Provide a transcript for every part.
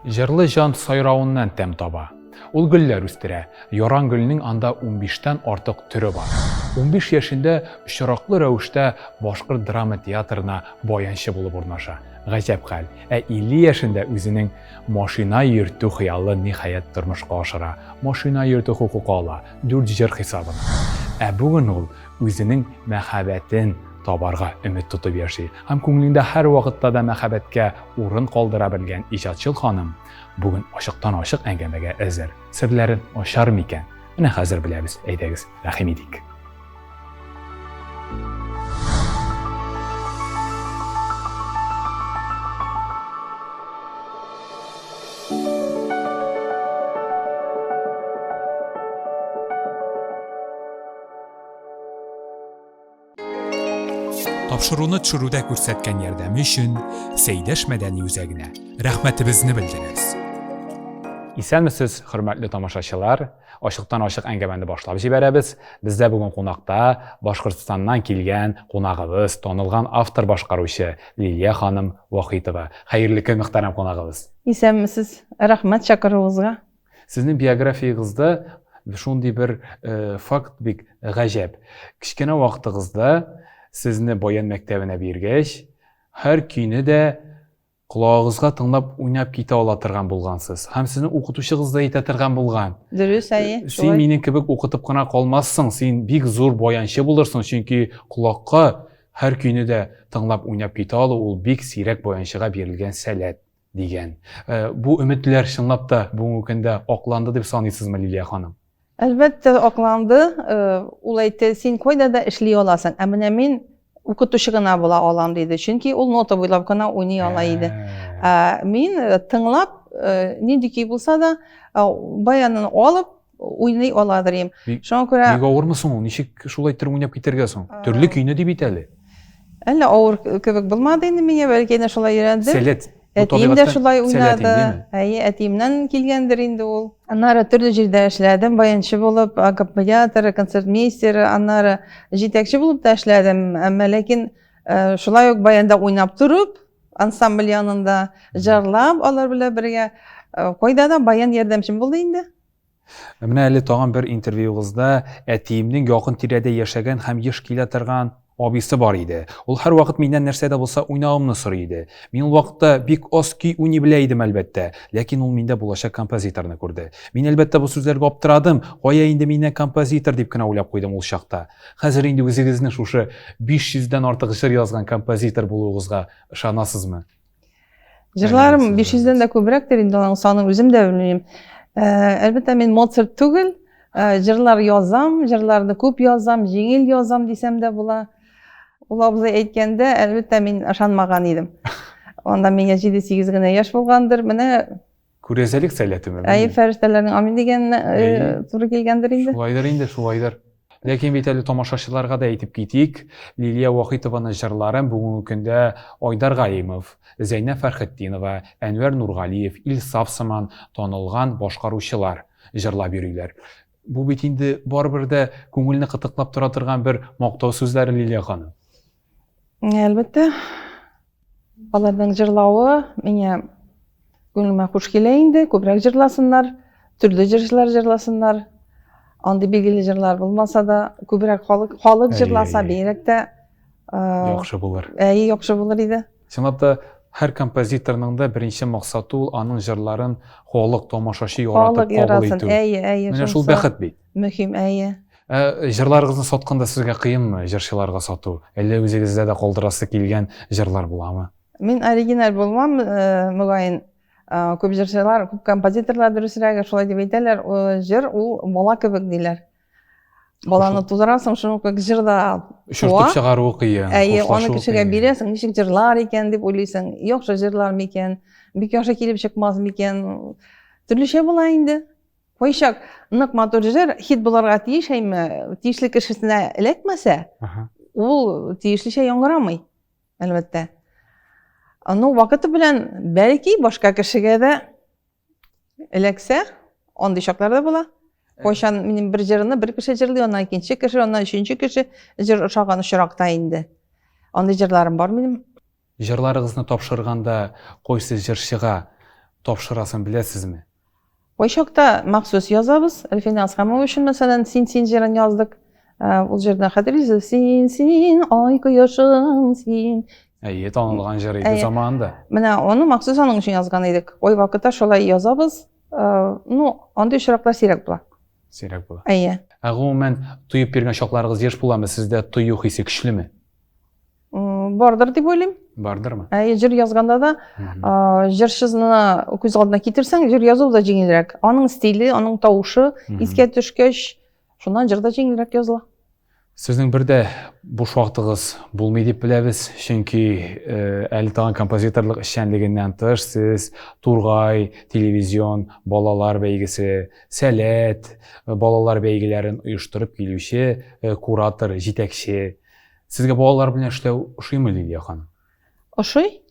Җырлы җан сайравыннан тәм таба. Ул гөлләр үстерә. Яран гөлнең анда унбиштән артык төре бар. 15 яшендә очраклы рәвештә Башкорт драма театрына баянчы булып урнаша. Гаҗәп хәл, ә 50 яшендә үзенең машина йөртү хыялын ниһаять тормышка ашыра, машина йөртү хокукы ала, дүрт җыр хисабына. Ә бүген ул үзенең мәхәббәтен табарга өмет тотып яши һәм күңелендә һәрвакытта да мәхәббәткә урын калдыра белгән иҗатчыл ханым бүген ачыктан-ачык әңгәмәгә әзер. Серләрен ачар микән? Менә хәзер беләбез, әйдәгез, рәхим итик. Тапшыруны төшерүдә күрсәткән ярдәме өчен Сәйдәш мәдәни үзәгенә рәхмәтебезне белдерәбез. Исәнмесез, хөрмәтле тамашачылар! Ачыктан-ачык әңгәмәне башлап җибәрәбез. Бездә бүген кунакта Башкортстаннан килгән кунагыбыз, танылган автор-башкаручы Лилия ханым Вахитова. Хәерле көн, мөхтәрәм кунагыбыз! Исәнмесез! Рәхмәт чакыруыгызга. Сезнең биографиягездә шундый бер э, факт бик гаҗәп. Кечкенә вакытыгызда сезне баян мәктәбенә биргәч, һәр көйне дә колагыгызга тыңлап уйнап китә ала торган булгансыз. Һәм сезнең укытучыгыз да әйтә торган булган. Дөрес, әйе. Э, син минем кебек укытып кына калмассың, син бик зур баянчы булырсың, чөнки колакка һәр көйне дә тыңлап уйнап китә алу ул бик сирәк баянчыга бирелгән сәләт. Дигән. Э, бу өметләр чынлап та бүгенге көндә акланды дип саныйсызмы, Лилия ханым? Әлбәттә, акланды. Э, ул әйтте, син кайда да эшли аласың, ә менә мин укытучы гына була алам диде. Чөнки ул нота буйлап кына уйный ала иде. Ә мин э, тыңлап, нинди көй булса да, баянын алып уйный аладыр идем. Шуңа күрә Бик авырмы соң ул? Ничек шулай иттереп уйнап китәргә соң? Төрле көйне ди бит әле. Әллә авыр кебек булмады инде миңа, бәлки әнә шулай өйрәндем. Сәләт. Әтием дә шулай уйнады. Әйе, әтиемнән килгәндер инде ул. Аннары төрле җирдә эшләдем, баянчы булып, аккомпаниатор, концертмейстер, аннары җитәкче булып та эшләдем. Әмма ләкин э, шулай ук баянда уйнап торып, ансамбль янында җырлап алар белән бергә э, кайда да баян ярдәмчем булды инде. Менә әле тагын бер интервьюгызда әтиемнең якын тирәдә яшәгән һәм еш килә торган абыйсы бар иде. Ул һәрвакыт миннән нәрсә дә булса уйнавымны сорый иде. Мин ул вакытта бик аз көй уйный белә идем, әлбәттә. Ләкин ул миндә булачак композиторны күрде. Мин, әлбәттә, бу сүзләргә аптырадым. Кая инде миннән композитор дип кенә уйлап куйдым ул чакта. Хәзер инде үзегезне шушы 500 дән артык җыр язган композитор булуыгызга ышанасызмы? Җырларым 500дән дә күбрәктер инде, аның санын үзем дә белмим. Э, әлбәттә, мин Моцарт түгел, э, җырлар язам, җырларны күп язам, җиңел язам дисәм дә була. Ул абзый әйткәндә, әлбәттә, мин ышанмаган идем. Анда миңа 7-8 генә яшь булгандыр. Менә Күрәзәлек сәләтеме? Әйе, фәрештәләрнең амин дигәненә э, туры килгәндер инде. Шулайдыр инде, шулайдыр. Ләкин бит әле тамашачыларга да әйтеп китик, Лилия Вахитованың җырларын бүгенге көндә Айдар Галимов, Зәйнәб Фәрхетдинова, Әнвәр Нургалиев, Илсаф сыман танылган башкаручылар җырлап йөриләр. Бу бит инде барыбер дә күңелне кытыклап тора торган бер мактау сүзләре, Лилия ханым. Әлбәттә, аларның җырлавы миңа күңелемә хуш килә инде. Күбрәк җырласыннар, төрле җырчылар җырласыннар. Андый билгеле җырлар булмаса да, күбрәк халык халык җырласа бигрәк тә яхшы булыр. Әйе, яхшы булыр иде. Чынлап та, һәр композиторның да беренче максаты ул аның җырларын халык, тамашачы яратып кабул итү. Әйе, әйе. Менә шул бәхет бит. Мөһим, әйе. Ә җырларыгызны сатканда сезгә кыенмы җырчыларга сату? Әллә үзегездә дә калдырасы килгән җырлар буламы? Мин оригиналь булмам, э, мөгаен. Э, күп җырчылар, күп композиторлар дөресрәге шулай дип әйтәләр, э, җыр ул бала кебек диләр. Баланы тудырасың, шуның кебек җыр да туа. Очыртып чыгаруы кыен. Әйе, аны кешегә бирәсең, ничек җырлар икән дип уйлыйсың. Яхшы җырлар микән, бик яхшы килеп чыкмас микән. Төрлечә була инде. Кайчак нык матур җыр хит буларга тиеш, әмма тиешле кешесенә эләкмәсә, ул тиешлечә яңгырамый, әлбәттә. Ну, вакыты белән бәлки башка кешегә дә эләксә, андый чаклар да була. Кайчан минем бер җырны бер кеше җырлый, аннан икенче кеше, аннан өченче кеше җыр ошаган очракта инде. Андый җырларым бар минем. Җырларыгызны тапшырганда кайсы җырчыга тапшырасын беләсезме? Кайчакта махсус язабыз. Әлфинә Асхамова өчен, мәсәлән, Син син җырын яздык. Ул җырны хәтерлисез? Син син, ай кояшым син. Әйе, танылган җыр иде заманында. Менә аны махсус аның өчен язган идек. Кай вакытта шулай язабыз. Ну, андый очраклар сирәк була. Сирәк була. Әйе. Ә гомумән, тоеп йөргән чакларыгыз еш буламы? Сездә тою хисе көчлеме? Бардыр дип уйлыйм. Бардырмы? Әйе, җыр язганда да җырчыны күз алдына китерсәң, җыр язу да җиңелрәк. Аның стиле, аның тавышы искә төшкәч, шуннан җыр да җиңелрәк языла. Сезнең бер дә буш вакытыгыз булмый дип беләбез, чөнки әле тагын композиторлык эшчәнлегеннән тыш сез Тургай телевизион балалар бәйгесе, Сәләт балалар бәйгеләрен оештырып килүче куратор, җитәкче. Сезгә балалар белән эшләү ошыймы, Лилия ханым? Ошый.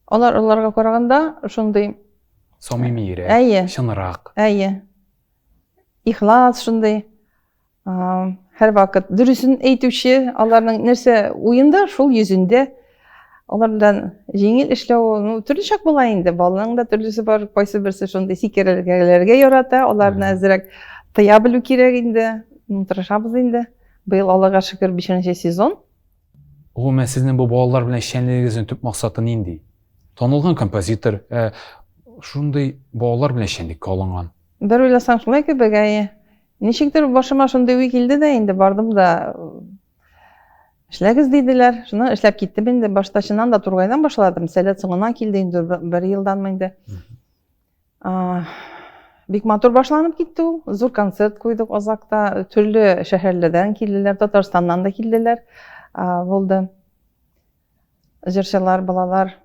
Алар аларга караганда шундый самимиерәк, Әйе. чынрак. Әйе. Ихлас шундый. Һәрвакыт дөресен әйтүче, аларның нәрсә уенда, шул йөзендә. Алар белән җиңел эшләү, ну, төрле чак була инде. Баланың да төрлесе бар, кайсы берсе шундый сикерергә ярата, аларны әзрәк тыя белү кирәк инде. Ну, тырышабыз инде. Быел, Аллага шөкер, бишенче сезон. Гомумән, сезнең бу балалар белән эшчәнлегегезнең төп максаты нинди? Танылган композитор, ә шундый балалар белән эшчәнлеккә алынган. Бер уйласаң, шулай кебек, әйе. Ничектер башыма шундый уй килде дә инде, бардым да эшләгез диделәр. Шуннан эшләп киттем инде. Башта чыннан да Тургайдан башладым. Сәләт соңыннан килде инде бер елданмы инде. Бик матур башланып китте ул. Зур концерт куйдык азакта. Төрле шәһәрләрдән килделәр, Татарстаннан да килделәр. Булды. Җырчылар, балалар.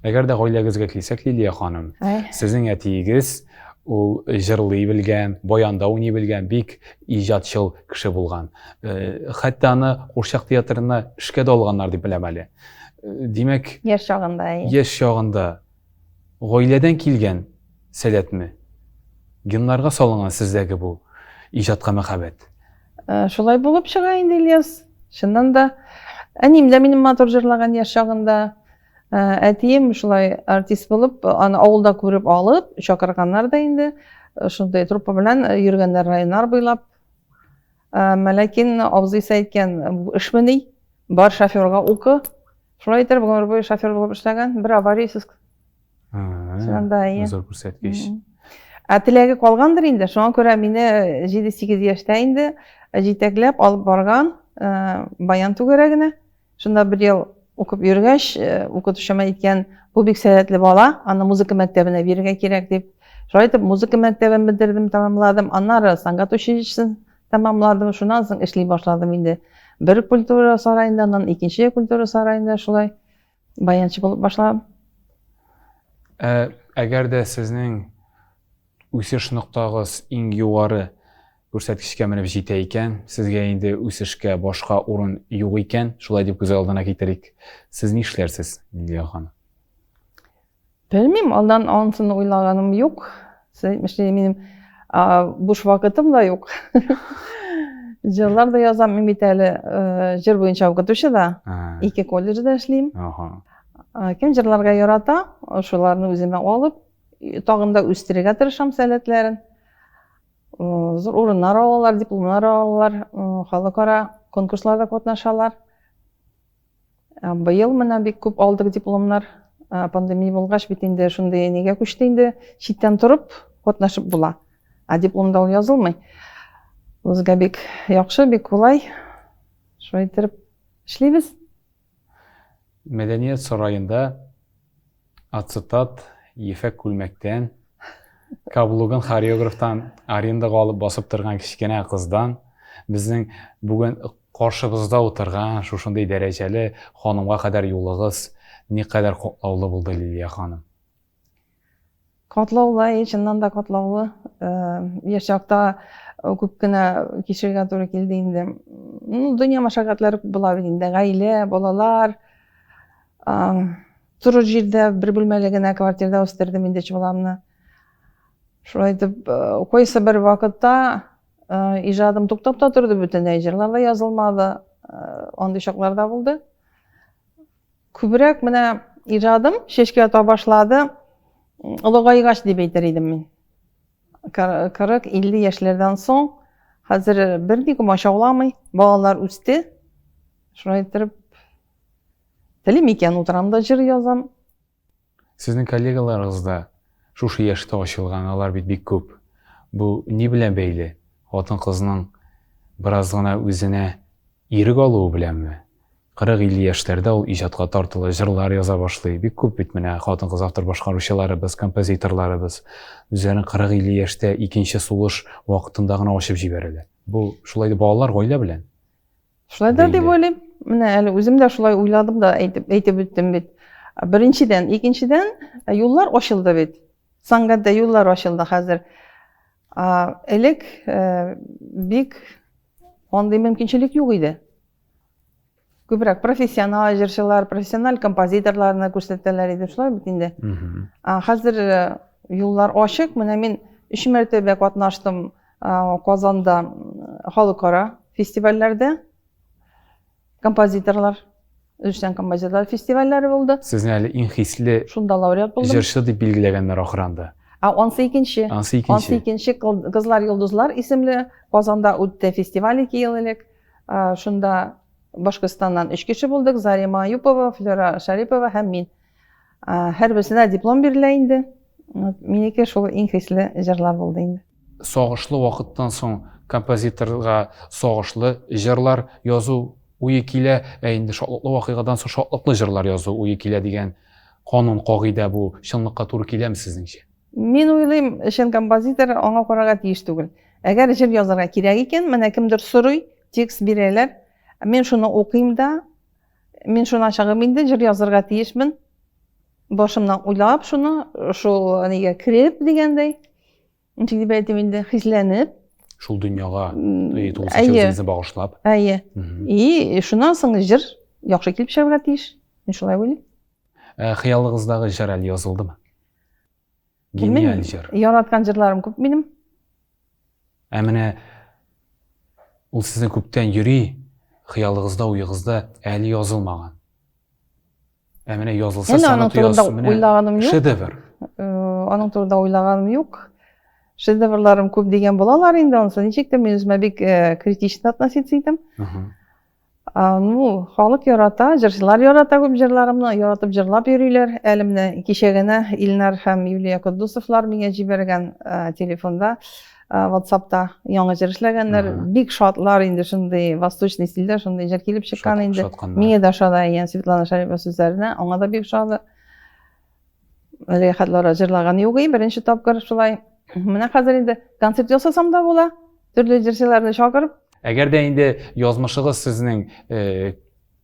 Әгәр дә гаиләгезгә килсәк, Лилия ханым, сезнең әтиегез ул җырлый белгән, баянда уйный белгән, бик иҗатчыл кеше булган. Э, хәтта аны курчак театрына эшкә дә алганнар дип беләм әле. Э, димәк, яшь чагында, яшь чагында гаиләдән килгән сәләтме? Геннарга салынган сездәге бу иҗатка мәхәббәт. Э, шулай булып чыга инде, Ильяс. Чыннан да, әнием дә минем матур җырлаган яшь чагында. Э, әтием шулай артист булып, аны авылда күреп алып, чакырганнар да инде. Э, шундый труппа белән йөргәннәр районнар буйлап. Ләкин абзыйсы әйткән, бу эшмени, бар шоферга укы. Шулай итеп, гомер буе шофер булып эшләгән, бер авариясез. Чыннан да, Зур күрсәткеч. Ә теләге калгандыр инде, шуңа күрә мине 7-8 яшьтә инде җитәкләп алып барган баян түгәрәгенә. Шунда бер ел укып йөргәч, укытучым әйткән, бу бик сәләтле бала, аны музыка мәктәбенә бирергә кирәк дип. Шулай итеп музыка мәктәбен бетердем, тәмамладым. Аннары сәнгать училищесын тәмамладым. Шуннан соң эшли башладым инде. Бер культура сараенда, аннан икенче культура сараенда шулай баянчы булып башладым. Ә, әгәр дә сезнең үсеш ноктагыз иң югары күрсәткечкә менеп җитә икән, сезгә инде үсешкә башка урын юк икән, шулай дип күз алдына китерик. Сез нишләрсез, Лилия ханым? Белмим, алдан анысын уйлаганым юк. Сез әйтмешли, минем буш вакытым да юк. Җырлар да язам, мин бит әле э, җыр буенча укытучы да. Ике колледжда эшлим. Кем җырларга ярата, шуларны үземә алып, тагын да үстерергә тырышам сәләтләрен. Зур урыннар алалар, дипломнар алалар, халыкара конкурсларда катнашалар. Ә, быел менә бик күп алдык дипломнар. Ә, пандемия булгач бит инде шундый нигә күчте инде, читтән торып катнашып була. Ә дипломда ул язылмый. Безгә бик яхшы, бик кулай. Шулай итеп эшлибез. Мәдәният сараенда Ацетат ефәк күлмәктән, каблугын хореографтан арендага алып басып торган кечкенә кыздан безнең бүген каршыбызда утырган шушындый дәрәҗәле ханымга кадәр юлыгыз никадәр катлаулы булды, Лилия ханым? Катлаулы, әйе, чыннан да катлаулы. Э, яшь чакта э, күп кенә кичерергә туры килде инде. Ну, дөнья мәшәкатьләре күп була бит инде. Гаилә, балалар. Торыр җирдә бер бүлмәле генә квартирада үстердем инде баламны. Шулай итеп, э, кайсы бер вакытта иҗадым туктап та торды бөтенләй, җырлар да язылмады. Андый чаклар да булды. Күбрәк менә иҗадым чәчкә ата башлады. Олыгайгач дип әйтер идем мин. 40-50 яшьләрдән соң хәзер берни комачауламый, балалар үсте. Шулай иттереп телим икән, утырам да җыр язам. Сезнең коллегаларыгыз да шушы яшьтә ачылган, алар бит бик күп. Бу ни белән бәйле? Хатын-кызның бераз гына үзенә ирек алуы беләнме? 40-50 яшьләрдә ул иҗатка тартыла, җырлар яза башлый. Бик күп бит менә хатын-кыз автор башкаручыларыбыз, композиторларыбыз үзләрен 40-50 яшьтә икенче сулыш вакытында гына ачып җибәрәләр. Бу шулай да балалар гаилә белән. Шулай да дип уйлыйм. Менә әле үзем дә шулай уйладым да әйтеп, әйтеп үттем бит. Беренчедән, икенчедән, юллар ачылды бит. Сәнгатьтә юллар ачылды хәзер. Элек бик андый мөмкинчелек юк иде. Күбрәк профессионал җырчылар, профессиональ композиторларны күрсәтәләр иде, шулай бит инде. Хәзер юллар ачык. Менә мин өч мәртәбә катнаштым Казанда халыкара фестивальләрдә композиторлар, үзешчән композиторлар фестивальләре булды. Сезне әле иң хисле шунда лауреат булдым. Җырчы дип билгеләгәннәр ахырында. Ә ансы икенче. Ансы икенче. Ансы икенче Кызлар йолдызлар исемле Казанда үтте фестиваль 2 ел элек. Шунда Башкортстаннан 3 кеше булдык. Зарима Аюпова, Флера Шарипова һәм мин. Һәрберсенә диплом бирелә инде. Минеке шул иң хисле җырлар булды инде. Сагышлы вакыттан соң композиторга сагышлы җырлар язу уе килә, ә инде шатлыклы вакыйгадан соң шатлыклы җырлар язу уе килә дигән канун, кагыйдә бу чынлыкка туры киләме сезнеңчә? Мин уйлыйм, чын композитор аңа карарга тиеш түгел. Әгәр җыр язарга кирәк икән, менә кемдер сорый, текст бирәләр, мин шуны укыйм да, мин шуны чыгып инде җыр язарга тиешмен. Башымнан уйлап шуны, шул нигә кереп дигәндәй, ничек дип әйтим инде, хисләнеп. Шул дөньяга тулысынча үзегезне багышлап. Әйе. И шуннан соң җыр яхшы килеп чыгарга тиеш. Мин шулай уйлыйм. Ә хыялыгыздагы җыр әле язылдымы? Гениаль җыр. Яраткан җырларым күп минем. Ә менә ул сезне күптән йөри, хыялыгызда, уегызда әле язылмаган. Ә менә язылса, Әле аның турында уйлаганым юк. Шедевр. Э, аның турында уйлаганым юк. Шедеврларым күп дигән булалар инде, анысы ничек тә мин үземә бик э, критично относиться итәм. Ну, халык ярата, җырчылар ярата күп җырларымны, яратып җырлап йөриләр. Әле менә кичә генә Илнар һәм Юлия Котдусовлар миңа җибәргән э, телефонда, WhatsAppта яңа җыр эшләгәннәр. Бик шатлар инде шундый восточный стильдә шундый җыр килеп чыккан инде. Миңа да ошады Ян Светлана Шәрипова сүзләренә, аңа да бик ошады. Әлегә хәтле җырлаган юк и, беренче тапкыр шулай. Менә хәзер инде концерт ясасам да була, төрле җырчыларны чакырып. Әгәр дә инде язмышыгыз сезнең э,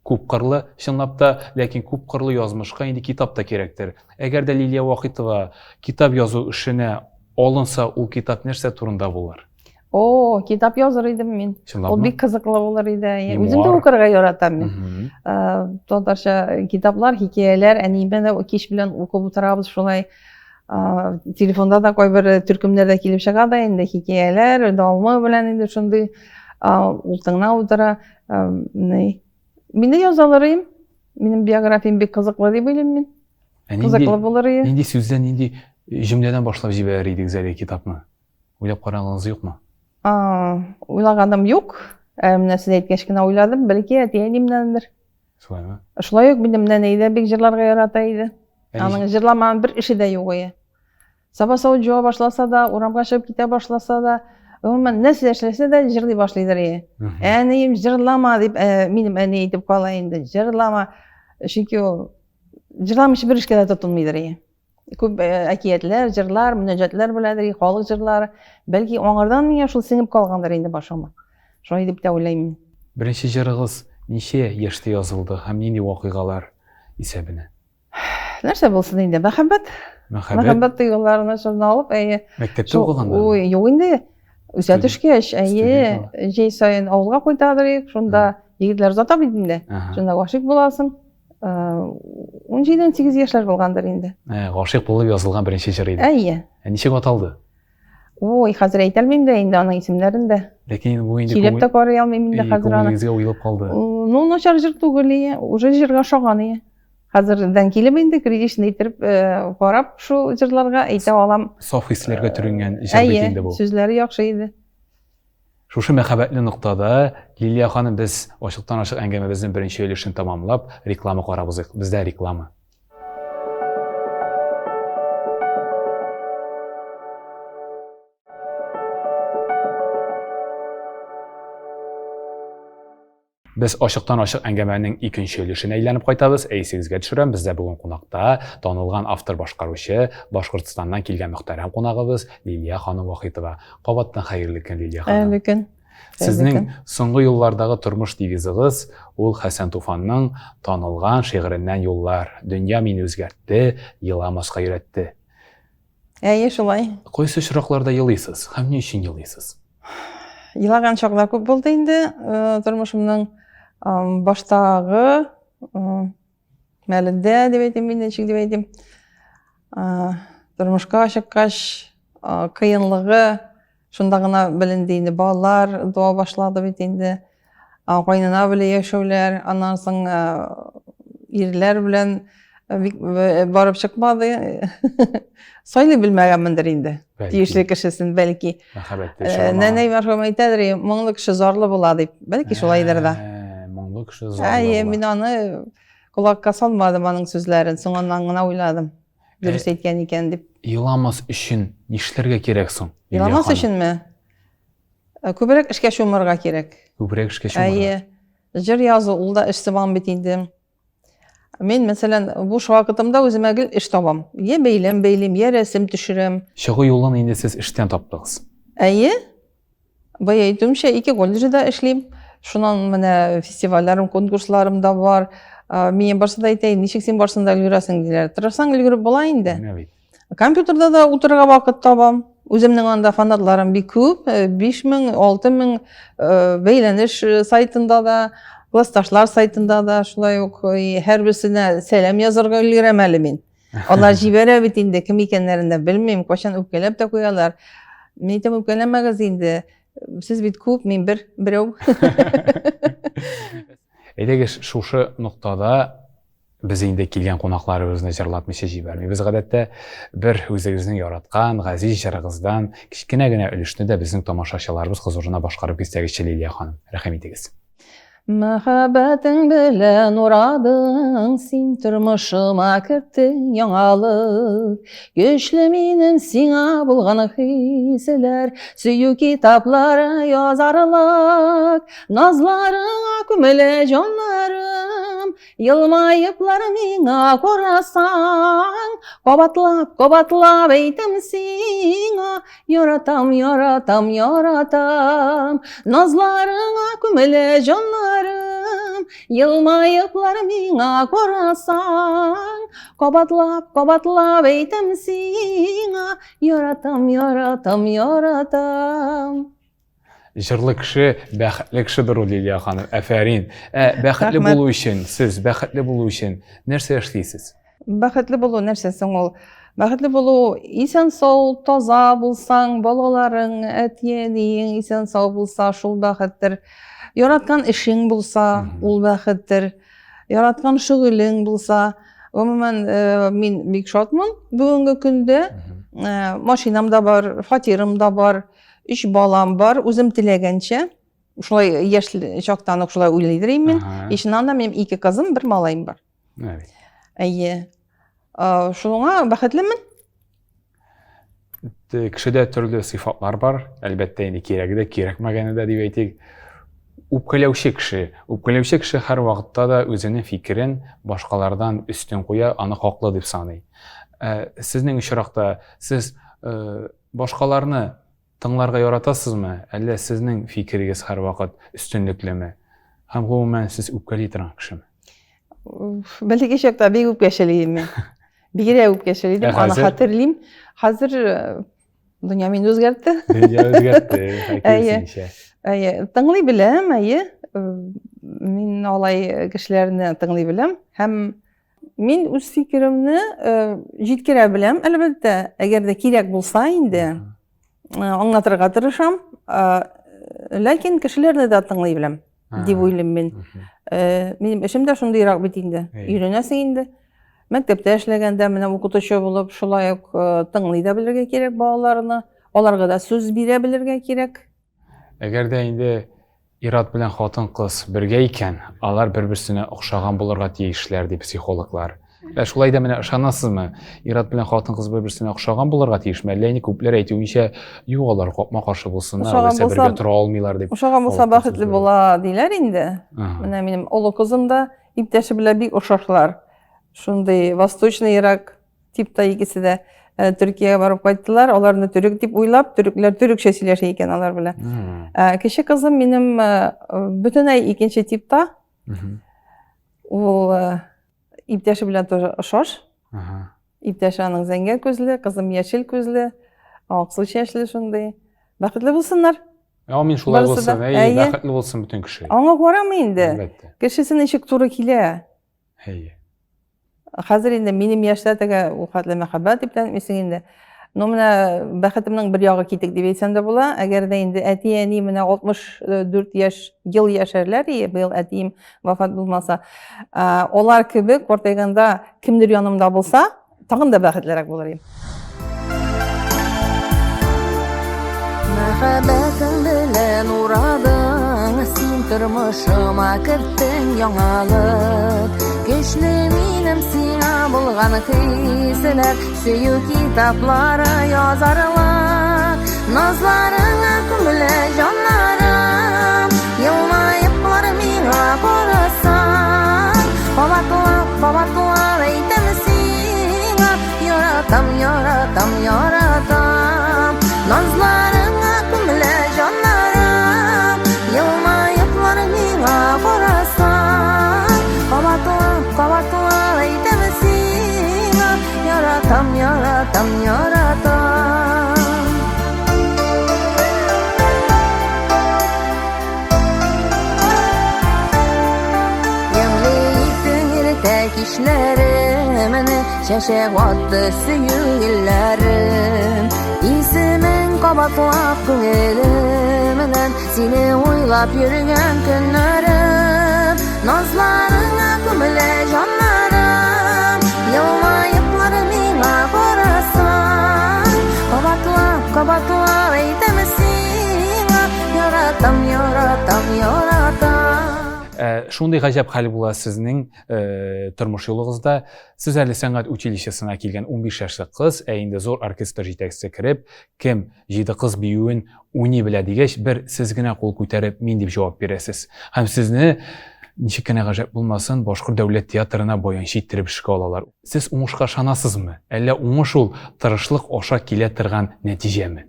күпкырлы, чынлап та, ләкин күпкырлы язмышка инде китап та кирәктер. Әгәр дә Лилия Вахитова китап язу эшенә алынса, ул китап нәрсә турында булыр? О, китап языр идем мин. Ул бик кызыклы булыр иде. Үзем дә укырга яратам мин. Э, татарча китаплар, хикәяләр, әнием белән кич белән укып утырабыз шулай. Э, телефонда да кайбер төркемнәрдә килеп чыга да инде хикәяләр, дәвамы белән инде шундый э, ул тыңлап утыра. Мин дә яза алыр идем. Минем биографиям бик кызыклы дип уйлыйм мин. Ә кызыклы булыр иде. Нинди сүздән, нинди җөмләдән башлап җибәрер идегез әлеге китапны? Уйлап караганыгыз юкмы? Уйлаганым юк. Ә менә сез әйткәч кенә уйладым, бәлки әти-әниемнәндер. Шулаймы? Шулай ук минем нәнәй дә бик җырларга ярата иде. Аның җырламаган бер эше дә юк иде. Саба савыт җуа башласа да, урамга чыгып китә башласа да, гомумән, нәрсә эшләсә дә җырлый башлыйдыр иде. Әнием, җырлама дип, ә, минем әни әйтеп кала инде, җырлама. Чөнки ул җырламыйча бер эшкә дә тотынмыйдыр иде. Күп э, әкиятләр, җырлар, мөнәҗәтләр беләдер, халык җырлары. Бәлки аңардан миңа шул сеңеп калгандыр инде башыма. Шулай дип тә уйлыйм мин. Беренче җырыгыз ничә яшьтә язылды һәм нинди вакыйгалар исәбенә? Нәрсә булсын инде, мәхәббәт. Мәхәббәт. Мәхәббәт тойгыларына шуны алып, әйе. Мәктәптә укыганда? Ой, юк инде. Үсә төшкәч, әйе, җәй саен авылга кайтадыр идек, шунда егетләр озата бит инде. Шунда гашыйк буласың. 17-18 яшьләр булгандыр инде. Ә, гашыйк булып язылган беренче җыр иде. Әйе. Ә ничек аталды? Ой, хәзер әйтә алмыйм да инде аның исемнәрен дә. Ләкин бу инде Сөйләп тә карый алмыйм инде хәзер аны. Күңелегезгә уелып калды. Ну, начар җыр түгел, уже җырга ошаган ие. Хәзердән килеп инде критично итеп э, карап шул җырларга әйтә алам. Саф хисләргә төренгән җыр бит инде бу. Сүзләре яхшы иде. Шушы мәхәббәтле ноктада Лилия ханым без ачыктан-ачык әңгәмәбезнең беренче өлешен тәмамлап, реклама карап узыйк. Бездә реклама. Без ачыктан-ачык әңгәмәнең икенче өлешенә әйләнеп кайтабыз. Ә исегезгә төшерәм, бездә бүген кунакта танылган автор-башкаручы, Башкортстаннан килгән мөхтәрәм кунагыбыз Лилия ханым Вахитова. Кабаттан хәерле көн, Лилия ханым. Хәерле көн. Сезнең соңгы еллардагы тормыш девизыгыз ул Хәсән Туфанның танылган шигыреннән юллар. Дөнья мине үзгәртте, еламаска өйрәтте. Әйе, шулай. Кайсы очракларда елыйсыз һәм ни өчен елыйсыз? Елаган чаклар күп булды инде. Э, тормышымның баштагы э, мәлендә дип әйтим инде, ничек дип әйтим. Э, тормышка чыккач, кыенлыгы Шунда гына беленде инде, балалар туа башлады бит инде. Кайнана белән яшәүләр, аннан соң ирләр белән бик барып чыкмады. Сайлый белмәгәнмендер инде. Тиешле кешесен, бәлки. Нәнәй мәрхүм әйтәдер, моңлы кеше зарлы була дип. Бәлки шулайдыр да. Моңлы кеше зарлы була. Әйе, мин аны колакка салмадым аның сүзләрен, соңыннан гына уйладым. Дөрес э, әйткән икән дип. Еламас өчен нишләргә кирәк соң? Еламас өченме? Э, күбрәк эшкә чумырга кирәк. Күбрәк эшкә чумырга. Әйе. Җыр язу ул да эш сыман бит инде. Мин, мәсәлән, буш вакытымда үземә гел эш табам. Йә бәйләм бәйлим, йә рәсем төшерәм. Чыгу юлын инде сез эштән таптыгыз. Әйе. Бая әйтүемчә, ике колледжда эшлим. Шуннан менә фестивальләрем, конкурсларым да бар. Миңа барсы да әйтә, ничек син барсын да өлгерәсең диләр. Тырышсаң өлгереп була инде. Менә бит. Компьютерда да утырырга вакыт табам. Үземнең анда фанатларым бик күп, 5000, 6000 бәйләнеш сайтында да, классташлар сайтында да шулай ук һәрберсенә сәлам язарга өлгерәм әле мин. Алар җибәрә бит инде, кем икәннәрен дә белмим, кайчан үпкәләп тә куялар. Мин әйтәм, үпкәләмәгез инде. Сез бит күп, мин бер, берәү. Әйдәгез, шушы ноктада без инде килгән кунакларыбызны җырлатмыйча җибәрмибез гадәттә. Бер үзегезнең яраткан, газиз җырыгыздан кечкенә генә өлешне дә безнең тамашачыларыбыз хозурына башкарып китсәгезче, Лилия ханым, рәхим итегез. Мәхәббәтең белән урадың син, тормышыма керттең яңалык. Көчле минем сиңа булган хисләр, сөю китаплары язарлык. Назларыңа күмелә җаннарым, елмаеплар миңа карасаң, кабатлап, кабатлап әйтәм сиңа, Яратам, яратам, яратам, Назларыңа күмелә җаннарым, Елмаеплар миңа карасаң, Кабатлап, кабатлап әйтәм сиңа, Яратам, яратам, яратам. Җырлы кеше, бәхетле кешедер ул, Лилия ханым. Әфәрин. Ә бәхетле булу өчен, сез бәхетле булу өчен нәрсә эшлисез? Бәхетле булу нәрсә соң ул? Бәхетле булу исән-сау, таза булсаң, балаларың, әти-әниең исән-сау булса, шул бәхеттер. Яраткан эшең булса, ул бәхеттер. Яраткан шөгылең булса, гомумән, э, мин бик шатмын бүгенге көндә. Э, машинам да бар, фатирым да бар, өч балам бар, үзем теләгәнчә. Шулай яшь чактан ук шулай уйлыйдыр идем мин. И чыннан да минем ике кызым, бер малаем бар. Әйе. Шуңа бәхетлемен. Кешедә төрле сыйфатлар бар, әлбәттә инде кирәге дә, кирәкмәгәне дә дип әйтик. Үпкәләүче кеше, үпкәләүче кеше һәрвакытта да үзенең фикерен башкалардан өстен куя, аны хаклы дип саный. Сезнең очракта сез башкаларны Тыңларга яратасызмы, әллә сезнең фикерегез һәрвакыт өстенлеклеме? Һәм гомумән сез үпкәли торган кешеме? Бәләкәй чакта бик үпкәчел идем мин. Бигрәк үпкәчел идем, аны хәтерлим. Хәзер э, дөнья мине үзгәртте. Дөнья үзгәртте, киресенчә. Әйе, тыңлый беләм, әйе. Э, мин алай кешеләрне тыңлый беләм һәм мин үз фикеремне э, җиткерә беләм, әлбәттә, әгәр дә кирәк булса инде, э, аңлатырга тырышам. Э, ләкин кешеләрне дә тыңлый беләм, дип уйлыйм мин. Минем эшем дә шундыйрак бит инде. Өйрәнәсең инде. Мәктәптә эшләгәндә менә укытучы булып шулай ук э, тыңлый да белергә кирәк балаларны, аларга да сүз бирә белергә кирәк. Әгәр дә инде ир-ат белән хатын-кыз бергә икән, алар бер-берсенә охшаган булырга тиешләр, ди психологлар. Ә шулай да менә ышанасызмы? Ир-ат белән хатын-кыз бер-берсенә охшаган булырга тиешме? Әллә инде күпләр әйтүенчә, юк, алар капма-каршы булсыннар, алайса бергә тора алмыйлар дип. Охшаган булса бәхетле була диләр инде. Менә минем олы кызым да иптәше белән бик охшашлар. Шундый восточный ерак типта икесе дә э, Төркиягә барып кайттылар. Аларны төрек дип уйлап, төрекләр төрекчә сөйләшә икән алар белән. Э, кече кызым минем э, бөтенләй икенче типта. Ул иптәше белән тоже ошаш. Иптәше аның зәңгәр күзле, кызым яшел күзле, аксыл чәчле шундый. Бәхетле булсыннар. Амин, шулай булсын. Әй, бәхетле булсын бөтен кеше. Аңа карамый инде. Әлбәттә. Кешесе ничек туры килә. Әйе. Хәзер инде минем яшьтә теге ул хәтле мәхәббәт дип тә әйтмисең инде. Ну менә бәхетемнең бер ягы китек дип әйтсәм дә була. Әгәр дә инде әти-әни менә 64 яшь ел яшәрләр, быел әтием вафат булмаса, алар кебек картайганда кемдер янымда булса, Тагын да бәхетлерәк булыр идем. Мәхәббәтең белән урадың, син тормышыма керттең яңалык. Көчле минем сиңа булган хисләр, сөю китаплары язарлар. Назларыңа күмелә җаннарым, елмаеплар миңа карасаң, кабатлап, кабатлап әйтәм сиңа, яратам, яратам, яратам. Назларыңа күмелә җаннарым, елмаеплар миңа карасаң, кабатлап, кабатлап әйтәм сиңа, яратам, яратам, яратам. Ямьле иттең иртә кичләремне, Чәчәк атты сөю гөлләрем. Исемең кабатлап күңелемнән, Сине уйлап йөргән көннәрем. Назларыңа күмелә җаннарым, Елмаеплар миңа карасаң, Кабатлап, кабатлап әйтәм сиңа, Яратам, яратам, яратам. Ә, шундый гаҗәп хәл була сезнең э, тормыш юлыгызда. Сез әле сәнгать училищесына килгән 15 яшьлек кыз, ә инде зур оркестр җитәкчесе кереп, кем Җиде кыз биюен уйный белә дигәч, бер сез генә кул күтәреп мин дип җавап бирәсез. Һәм сезне, ничек кенә гаҗәп булмасын, Башкорт дәүләт театрына баянчы иттереп эшкә алалар. Сез уңышка ышанасызмы? Әллә уңыш ул тырышлык аша килә торган нәтиҗәме?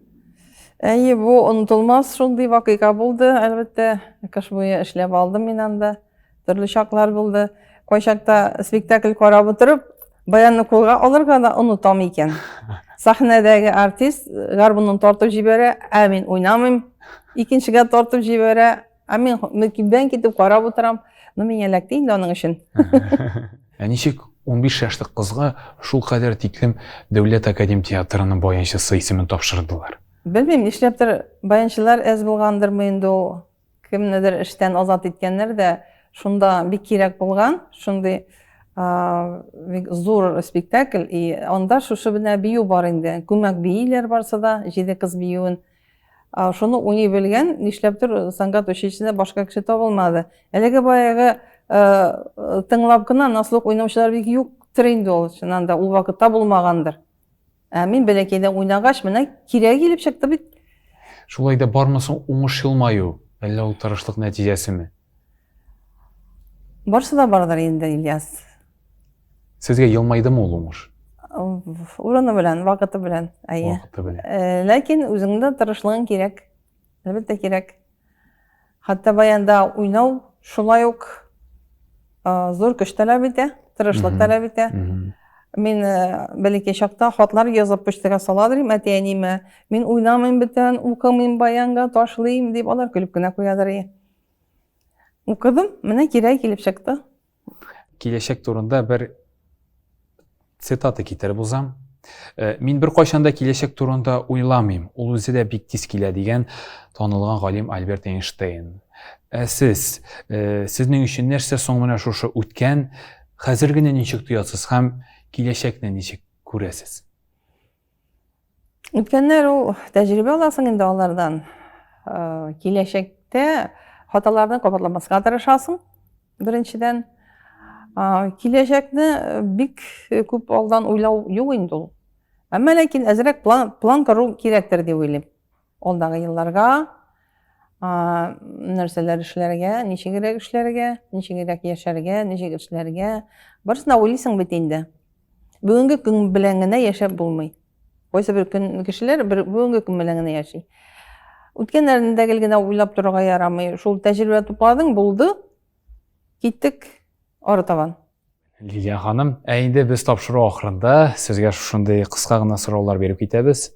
Әйе, бу онытылмас шундый вакыйга булды, әлбәттә. Кыш буе эшләп алдым мин анда. Төрле чаклар булды. Кайчакта спектакль карап утырып, баянны кулга алырга да онытам икән. Сәхнәдәге артист э, гармунын тартып җибәрә, ә мин уйнамыйм. Икенчегә тартып җибәрә, ә мин мөкиббән китеп карап утырам. Ну, миңа эләкте инде аның өчен. Ә ничек 15 яшьлек кызга шул кадәр тиклем Дәүләт академ театрының баянчысы исемен тапшырдылар? Белмим, нишләптер баянчылар әз булгандырмы инде ул. Кемнедер эштән азат иткәннәр дә, шунда бик кирәк булган, шундый бик зур спектакль, и анда шушы менә бию бар инде. Күмәк бииләр барсы да, җиде кыз биюен. Шуны уйный белгән, нишләптер сәнгать училищесында башка кеше табылмады. Әлеге баягы тыңлап кына на слух уйнаучылар бик юктыр инде ул, чыннан да ул вакытта булмагандыр. Ә мин бәләкәйдән уйнагач, менә кирәге килеп чыкты бит. Шулай да бармы соң уңыш елмаю, әллә ул тырышлык нәтиҗәсеме? Барсы да бардыр инде, Ильяс. Сезгә елмайдымы ул уңыш? Урыны белән, вакыты белән, әйе. Вакыты белән. Э, ләкин үзеңнең дә тырышлыгың кирәк. Әлбәттә кирәк. Хәтта баянда уйнау шулай ук зур көч таләп итә, тырышлык таләп итә. Мин бәләкәй чакта хатлар язып почтага сала идем әти-әниемә. Мин уйнамыйм бүтән, укымыйм баянга, ташлыйм дип, алар көлеп кенә куядыр. Укыдым, менә кирәк килеп чыкты. Киләчәк турында бер цитата китереп узам. Э, мин беркайчан да киләчәк турында уйламыйм, ул үзе дә бик тиз килә дигән танылган галим Альберт Эйнштейн. Ә сез, э, сезнең өчен нәрсә соң менә шушы үткән, Хәзергене ничек тоясыз һәм киләчәкне ничек күрәсез? Үткәннәр ул тәҗрибә аласың инде алардан. Э, киләчәктә хаталарны кабатламаска тырышасың, беренчедән. Киләчәкне бик күп алдан уйлау юк инде ул. Әмма ләкин әзрәк план, план кору кирәктер дип уйлыйм. Алдагы елларга нәрсәләр эшләргә, ничегрәк эшләргә, ничегрәк яшәргә, ничек эшләргә. Барысын да уйлыйсың бит инде. Бүгенге көн белән генә яшәп булмый. Кайсы бер көн кешеләр бер бүгенге көн белән генә яши. Үткәннәрне дә гел генә уйлап торырга ярамый. Шул тәҗрибә тупладың, булды. Киттек ары табан. Лилия ханым, ә инде без тапшыру ахырында сезгә шушындый кыска гына сораулар биреп китәбез.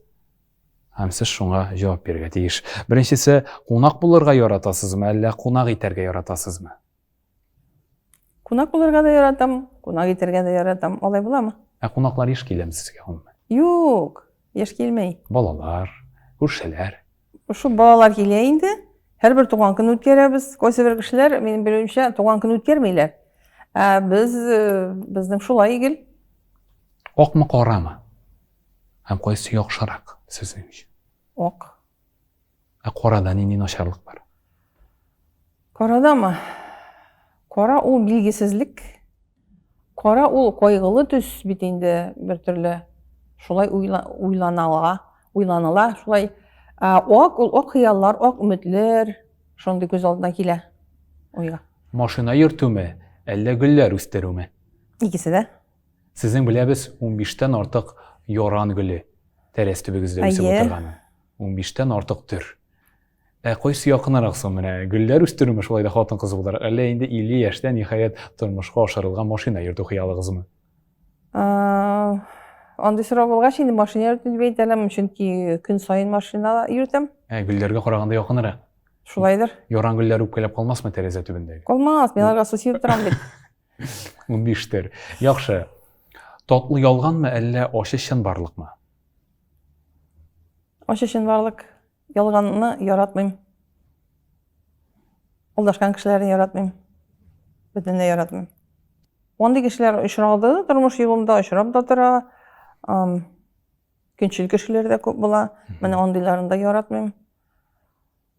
Һәм сез шуңа җавап бирергә тиеш. Беренчесе, кунак булырга яратасызмы, әллә кунак итәргә яратасызмы? Кунак булырга да яратам, кунак итәргә дә яратам. Алай буламы? Ә кунаклар еш киләме сезгә гомумән? Юк, еш килмей. Балалар, күршеләр. Шул балалар килә инде. Һәрбер туган көн үткәрәбез. Кайсы бер кешеләр, минем белүемчә, туган көн үткәрмиләр. Ә без, э, безнең шулай гел. Акмы, карамы? Һәм кайсы яхшырак сезнең өчен? Ак. Ә карада нинди начарлык бар? Карадамы? Кара ул билгесезлек. Кара ул кайгылы төс бит инде бер төрле. Шулай уйланыла, уйланыла, шулай. Ә ак ул ак хыяллар, ак өметләр шундый күз алдына килә уйга. Машина йөртүме, әллә гөлләр үстерүме? Икесе дә. Сезнең беләбез, унбиштән артык яран гөле тәрәз төбегездә үсеп утырганы. Унбиштән артык төр. Ә кайсы якынрак соң менә? Гөлләр үстерүме шулай да хатын-кыз буларак, әллә инде 50 яшьтә ниһаять тормышка ашырылган машина йөртү хыялыгызмы? Андый сорау булгач, инде машина йөртү дип әйтә алам, чөнки көн саен машина йөртәм. Ә гөлләргә караганда якынрак. Шулайдыр. Яран гөлләр үпкәләп калмасмы тәрәзә төбендәге? Калмас, мин аларга су сибеп торам бит. 15 төр. Яхшы. Татлы ялганмы, әллә ачы чынбарлыкмы? Ачы чынбарлык. Ялганны яратмыйм. Алдашкан кешеләрне яратмыйм. Бөтенләй яратмыйм. Андый кешеләр очрады тормыш юлымда, очрап та тора. Көнчел кешеләр дә күп була. Менә андыйларын да яратмыйм.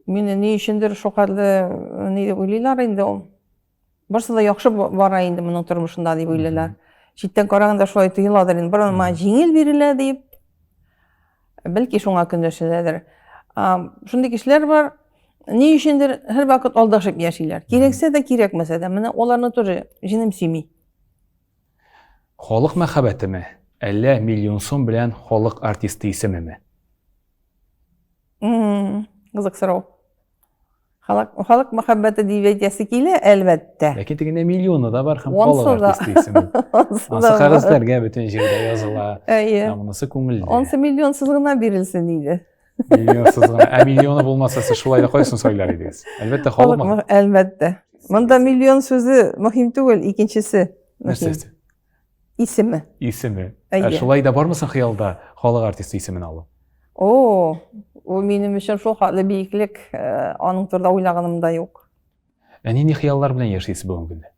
Мине ни өчендер шулкадәрле ни дип уйлыйлар инде ул. Барысы да яхшы бара инде моның тормышында дип уйлыйлар. Читтән караганда шулай тоеладыр инде. Бер моңа җиңел бирелә дип. Бәлки шуңа көнләшәләрдер. Шундый кешеләр бар, ни өчендер һәрвакыт алдашып яшиләр. Кирәксә дә, кирәкмәсә дә. Менә аларны тоже җенем сөйми. Халык мәхәббәтеме, әллә миллион сум белән халык артисты исемеме? Кызык сорау. Халык, халык мәхәббәте дип әйтәсе килә, әлбәттә. Ләкин тегендә миллионы да бар һәм халык артисты исеме. Ансы кәгазьләргә бөтен җирдә языла. Әйе. Ә монысы күңелдә. Ансы миллионсыз гына бирелсен иде. Миллионсыз гына. Ә миллионы булмаса, сез шулай да кайсын сайлар идегез? Әлбәттә, халык. Әлбәттә. Монда миллион сүзе мөһим түгел, икенчесе. Нәрсәсе? Исеме. Исеме. Ә шулай да бармы соң хыялда халык артисты исемен алу? О, ул минем өчен шул хәтле биеклек, э, аның турында уйлаганым да юк. Ә нинди хыяллар белән яшисез бүгенге көндә?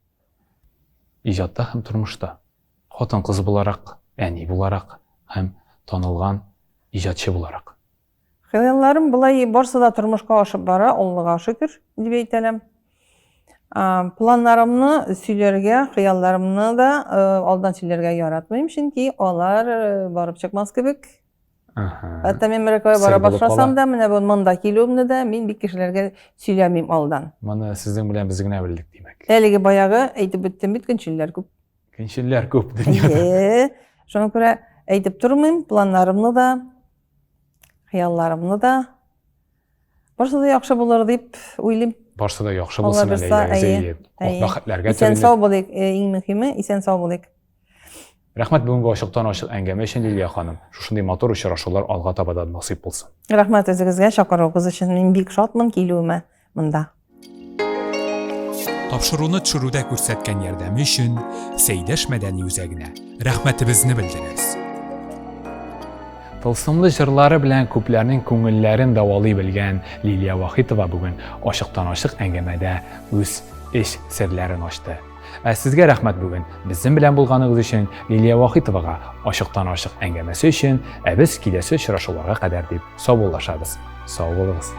Иҗатта һәм тормышта. Хатын-кыз буларак, әни буларак һәм танылган иҗатчы буларак. Хыялларым болай барсы да тормышка ашып бара, Аллага шөкер, дип әйтәләм. Планнарымны сөйләргә, хыялларымны да э, алдан сөйләргә яратмыйм, чөнки алар э, барып чыкмас кебек. Хәтта мин Мөрәкәгә бара башласам да, менә бу монда килүемне дә мин бик кешеләргә сөйләмим алдан. Моны сезнең белән без генә белдек, димәк. Әлеге баягы әйтеп үттем бит, көнчелләр күп. Көнчелләр күп дөньяда. Әйе. Шуңа күрә әйтеп тормыйм, планнарымны да, хыялларымны да. Барсы да яхшы булыр дип уйлыйм. Барсы да яхшы булсын әле, әйдәгез, әйе. Бәхетләргә Исән сау булыйк, э, иң мөһиме, исән сау булыйк. Рәхмәт бүгенге ачыктан-ачык әңгәмә өчен, Лилия ханым. Шушындый матур очрашулар алга таба да насыйп булсын. Рәхмәт үзегезгә чакыруыгыз өчен. Мин бик шатмын килүемә монда. Тапшыруны төшерүдә күрсәткән ярдәме өчен Сәйдәш мәдәни үзәгенә рәхмәтебезне белдерәбез. Тылсымлы җырлары белән күпләрнең күңелләрен дәвалый белгән Лилия Вахитова бүген ачыктан-ачык әңгәмәдә үз эч серләрен ачты. Ә сезгә рәхмәт бүген безнең белән булганыгыз өчен, Лилия Вахитовага ачыктан-ачык әңгәмәсе өчен, ә без киләсе очрашуларга кадәр дип саубуллашабыз. Сау булыгыз.